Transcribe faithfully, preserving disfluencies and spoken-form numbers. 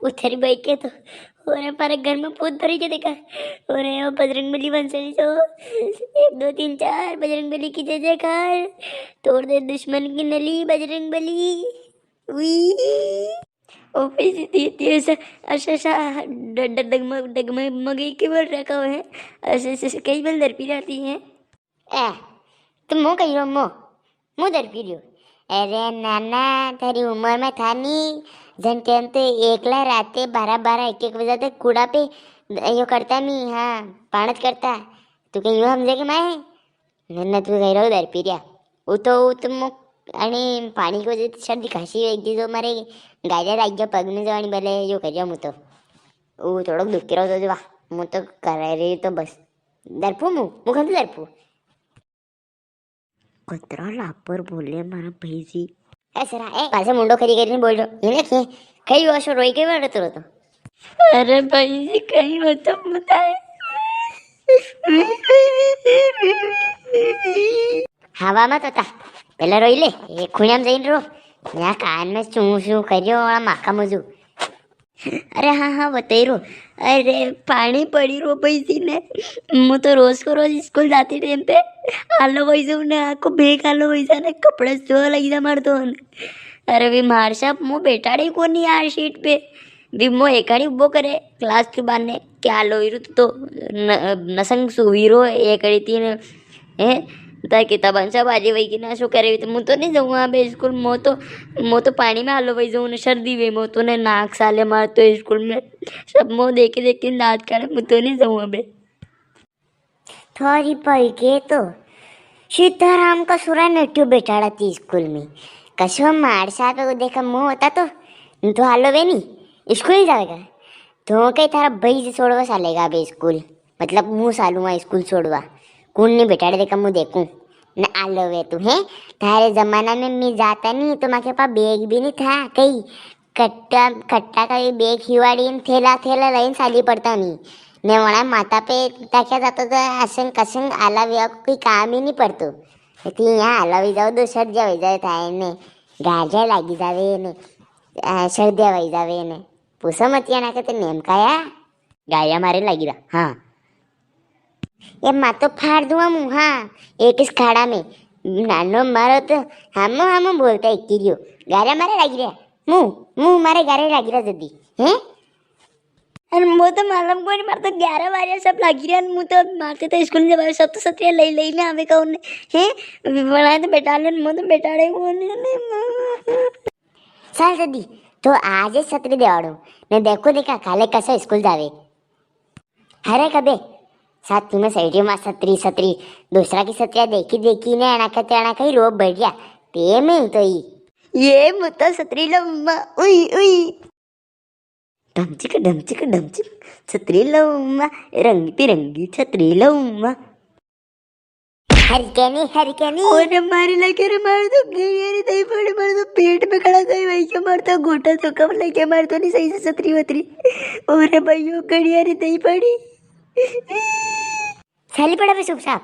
उठरी भाई के तो, और हमारे घर में भूत भरी के देखा, और ओ बजरंग बली वंशनी जो, एक, दो, तीन, चार, बजरंग बली की जय जयकार, तोड़ दे दुश्मन की नली बजरंग बली। उई। ओ भाई जी, ये, ये ऐसा, ऐसा, ऐसा ड-, ड-, डगमग, डगमग, मगे के बोल रखा है। ऐसे, ऐसे, ऐसे कई बल दरपी जाती है। ए, तो मो कही रो मो, मो दरपी रियो। अरे नाना, थारी उम्र में था नी, जन टाइम तो एकला राते बारह बारह, एक एक बजे तक कूड़ा पे यो करता नी, हाँ, पाणत करता। तू कहीं यूं समझे के माए? नन्ना तू कही रो दरपी रिया। वो तो, वो तो मो, अने पाणी को जे सर्दी खांसी एक दी तो मारे गाजा लाग गया पग में जवानी भले यो कर रिया मु तो। वो थोड़ो दुखी रहो तो जो वाह, मु तो कर रही तो बस। दरपू मु, मु कहीं दरपू। कतरा लापर बोले मारा भाई जी। ए सरा, ए, पाछे मुंडो खरी करी बोल रहो। ये देख, ये, कई वो असो रोई के मारे तो रोतो। अरे भाई जी, कई वो तो बताए। हवा मत होता, पहले रोई ले, ये खुणिया में जाइन रो। यहाँ कान में चू चू करियो, वाला माका मुझू। अरे हाँ, हाँ, बताई रो। अरे, पाणी पड़ी रो भाई जी ने। मु तो रोज को रोज स्कूल जाती टाइम पे आलो वही जाऊँ ने, आको बैग आलो वही जाने, कपड़ा धोवा लगी जा मार तो। अरे, वी मार साहब, मु बैठाड़े कोनी यार सीट पे। वी मो एकाड़ी उबो करे, क्लास के बाने, क्या लो इरु तो न-, नसंग सुवीरो एकाड़ी तीन हैं, ता किताबां सब आजे वही की ना शो करे, तो मु तो नी जाऊँ अबे स्कूल, मो तो, मो तो पाणी में आलो वही जाऊँ ने, सर्दी वे मो तो ने, नाक साले मार तो स्कूल में, सब मो देखे देखे दांत काढ़े, मु तो नी जाऊँ अबे। थारी भाई के तो सीताराम का सुरा नट्यो बैठाड़ा थी स्कूल में, कसो मार साहब को देखा मो होता तो, न तो आलो वे नी, स्कूल ही जावेगा। तो कई थारा भाई जी छोड़वा सालेगा अबे स्कूल, मतलब मु सालूंगा स्कूल छोड़वा। कुण नी बैठाड़े देखा मु देखूं। न आलो वे तू है, थारे जमाना में मैं जाता नी तो माके पा बैग भी नी था, कई कट्टा, कट्टा का भी बैग हिवाड़ी न थैला, थैला लईन साली पड़ता नी। ने वणा माता पे ताक्या जाता तो असंग कसंग आला वे कोई काम ही नी पड़तो। इतनी यहाँ आला भी जाओ, दो सर्दिया वही जावे था ने, गाजा लागी जावे ने, आ, सर्दिया वही जावे ने। पूछो मत, या ना के तो नेम का या। गाया मारे लागी रहा, हाँ। ये माँ तो फाड़ दूंगा मुँह, हाँ, एक इस खाड़ा में। नानो मारो तो, हामो हामो बोलता है किरियो। गारा मारे लागी रहा। मुँह, मुँह मारे गारे लागी रहा जदी। हैं? अरे मो तो मालूम कोनी, मारे तो ग्यारह बारिया सब लागी रहा। मु तो मारते तो स्कूल में जब सब तो सत्रिया लई, लई ने आवे कौन ने? हैं? बनाए तो बैठा ले, मो तो बैठाड़े कोनी। चल जदी, तो आज ही छतरी देवाड़ो, ने देखो देखा काले कसो स्कूल जावे। अरे कबे, साथ में सैडियो में छतरी, छतरी, दूसरा की छतरिया देखी, देखी ने अणा कते अणा कई रोब बढ़ गया। ते में तो ही। ये मुता छतरी लम्मा, उई, उई। डमचिक, डमचिक, डमचिक, छतरी लम्मा, रंग बिरंगी छतरी लम्मा। हरिकेनी, हरिकेनी। ओरे मारे लगे रे, मार तो गिरी रे, दही पड़े, मार तो पेट में खड़ा गई भाई, क्या मार तो गोटा तो कब लगे, मार तो नहीं सही से छतरी वतरी। ओरे भाइयों, गड़िया रे, दही पड़ी। साली पड़ा पे सुख साहब।